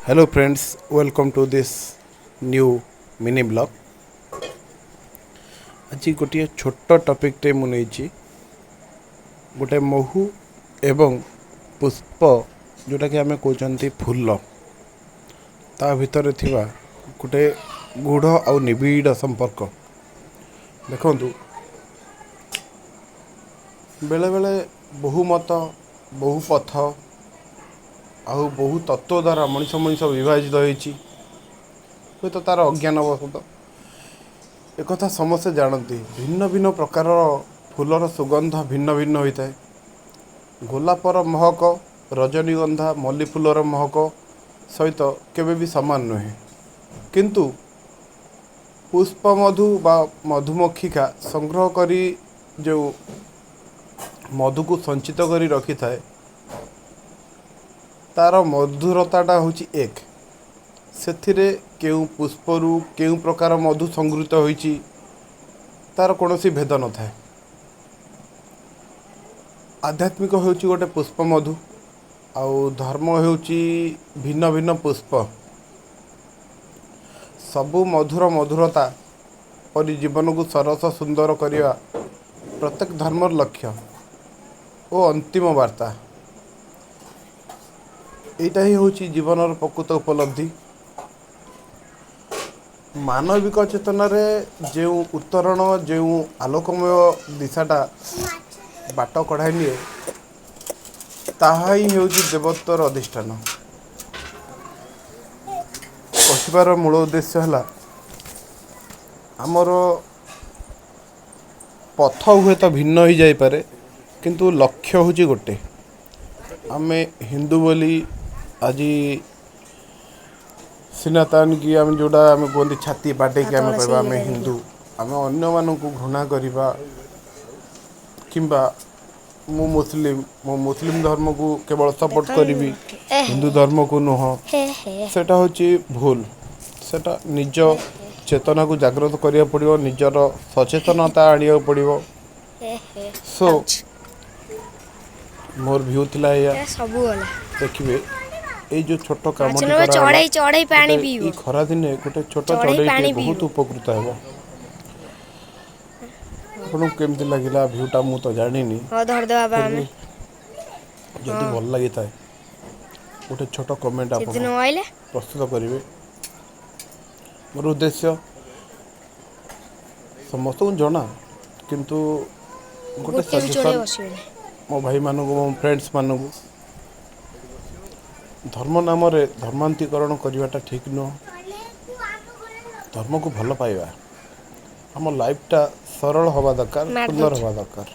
Hello friends, welcome to this new mini vlog. ଆଜି ଗୋଟିଏ ଛୋଟ ଟପିକ୍ଟେ ମୁଁ ନେଇଛି, ଗୋଟେ ମହୁ ଏବଂ ପୁଷ୍ପ, ଯେଉଁଟାକି ଆମେ କହୁଛନ୍ତି ଫୁଲ, ତା ଭିତରେ ଥିବା ଗୋଟେ ଗୂଢ଼ ଆଉ ନିବିଡ଼ ସମ୍ପର୍କ। ଦେଖନ୍ତୁ, ବେଳେବେଳେ ବହୁ ମତ, ବହୁ ପଥ ଆଉ ବହୁ ତତ୍ତ୍ୱ ଦ୍ୱାରା ମଣିଷ ମଣିଷ ବିଭାଜିତ ହୋଇଛି, ହୁଏତ ତା'ର ଅଜ୍ଞାନ ବଶତଃ। ଏକଥା ସମସ୍ତେ ଜାଣନ୍ତି, ଭିନ୍ନ ଭିନ୍ନ ପ୍ରକାରର ଫୁଲର ସୁଗନ୍ଧ ଭିନ୍ନ ଭିନ୍ନ ହୋଇଥାଏ। ଗୋଲାପର ମହକ ରଜନୀଗନ୍ଧା, ମଲ୍ଲି ଫୁଲର ମହକ ସହିତ କେବେ ବି ସମାନ ନୁହେଁ। କିନ୍ତୁ ପୁଷ୍ପମଧୁ ବା ମଧୁମକ୍ଷିକା ସଂଗ୍ରହ କରି ଯେଉଁ ମଧୁକୁ ସଞ୍ଚିତ କରି ରଖିଥାଏ, ତା'ର ମଧୁରତାଟା ହେଉଛି ଏକ। ସେଥିରେ କେଉଁ ପୁଷ୍ପରୁ କେଉଁ ପ୍ରକାର ମଧୁ ସଂଗୃହୀତ ହୋଇଛି, ତା'ର କୌଣସି ଭେଦ ନଥାଏ। ଆଧ୍ୟାତ୍ମିକ ହେଉଛି ଗୋଟେ ପୁଷ୍ପ ମଧୁ, ଆଉ ଧର୍ମ ହେଉଛି ଭିନ୍ନ ଭିନ୍ନ ପୁଷ୍ପ। ସବୁ ମଧୁର ମଧୁରତା ପରି ଜୀବନକୁ ସରସ ସୁନ୍ଦର କରିବା ପ୍ରତ୍ୟେକ ଧର୍ମର ଲକ୍ଷ୍ୟ ଓ ଅନ୍ତିମ ବାର୍ତ୍ତା। ଏଇଟା ହିଁ ହେଉଛି ଜୀବନର ପ୍ରକୃତ ଉପଲବ୍ଧି। ମାନବିକ ଚେତନାରେ ଯେଉଁ ଉତ୍ତରଣ, ଯେଉଁ ଆଲୋକମୟ ଦିଶାଟା ବାଟ କଢ଼ାଇ ନିଏ, ତାହା ହିଁ ହେଉଛି ଦେବତ୍ୱର ଅଧିଷ୍ଠାନ। କହିବାର ମୂଳ ଉଦ୍ଦେଶ୍ୟ ହେଲା, ଆମର ପଥ ହୁଏତ ଭିନ୍ନ ହୋଇଯାଇପାରେ, କିନ୍ତୁ ଲକ୍ଷ୍ୟ ହେଉଛି ଗୋଟେ। ଆମେ ହିନ୍ଦୁ ବୋଲି ଆଜି ସିନାତାନ କି ଆମେ ଯେଉଁଟା ଆମେ କୁହନ୍ତି, ଛାତି ବାଡ଼େଇକି ଆମେ ତଳେ କହିବା ସେଇ ଆମେ ଜାଗାରେ ହିନ୍ଦୁ। ଆମେ ଅନ୍ୟମାନଙ୍କୁ ଘୃଣା କରିବା, କିମ୍ବା ମୁଁ ମୁସଲିମ, ମୁଁ ମୁସଲିମ ଧର୍ମକୁ କେବଳ ସପୋର୍ଟ କରିବି, ଏ ହିନ୍ଦୁ ଧର୍ମକୁ ନୁହଁ, ହେ ହେ, ସେଇଟା ହେଉଛି ଭୁଲ। ସେଇଟା ନିଜ ଚେତନାକୁ ଜାଗ୍ରତ କରିବାକୁ ପଡ଼ିବ, ନିଜର ସଚେତନତା ଆଣିବାକୁ ପଡ଼ିବ। ହେ ହେ। ସୋ ମୋର ଭ୍ୟୁ ଥିଲା ଏଇଆ। ଏ ସବୁ ଗଲା। ଦେଖିବେ, ଏଇ ଯେଉଁ ଛୋଟ ମାଛ କାମଟି ନେବ। କରାଗଲା, ଚଢ଼େଇ, ଚଢ଼େଇ ପାଣି ଗୋଟେ ପିଇବ। ଏଇ ଖରାଦିନେ ଗୋଟେ ଛୋଟ ଚଢ଼େଇ ଚଢ଼େଇଟିଏ ପାଣି ବହୁତ ପିଇବ। ଉପକୃତ ହେବ। ଆପଣଙ୍କୁ କେମିତି ଲାଗିଲା ଭ୍ୟୁଟା, ମୁଁ ତ ଜାଣିନି। ହଁ, ଧରିଦେବା ବା ଫିର୍ ଆମେ ବି ଯଦି ଭଲ ଲାଗିଥାଏ, ଗୋଟେ ଛୋଟ କମେଣ୍ଟ ଆପଣ ସେଦିନ ଆଇଲେ। ପ୍ରସ୍ତୁତ କରିବେ। ମୋର ଉଦ୍ଦେଶ୍ୟ ସମସ୍ତଙ୍କୁ ଜଣା, କିନ୍ତୁ ଗୋଟେ ଗୋଟେ ବି ଚଢ଼େଇ ସଜେସନ୍ ବସିବନି। ମୋ ଭାଇମାନଙ୍କୁ, ମୋ ଫ୍ରେଣ୍ଡସ୍ମାନଙ୍କୁ, ଧର୍ମ ନାମରେ ଧର୍ମାନ୍ତରୀକରଣ କରିବାଟା ଠିକ୍ ନୁହଁ। ଧର୍ମକୁ ଭଲ ପାଇବା, ଆମ ଲାଇଫଟା ସରଳ ହେବା ଦରକାର, ମାରି ସୁନ୍ଦର ଦଉଛି। ହେବା ଦରକାର।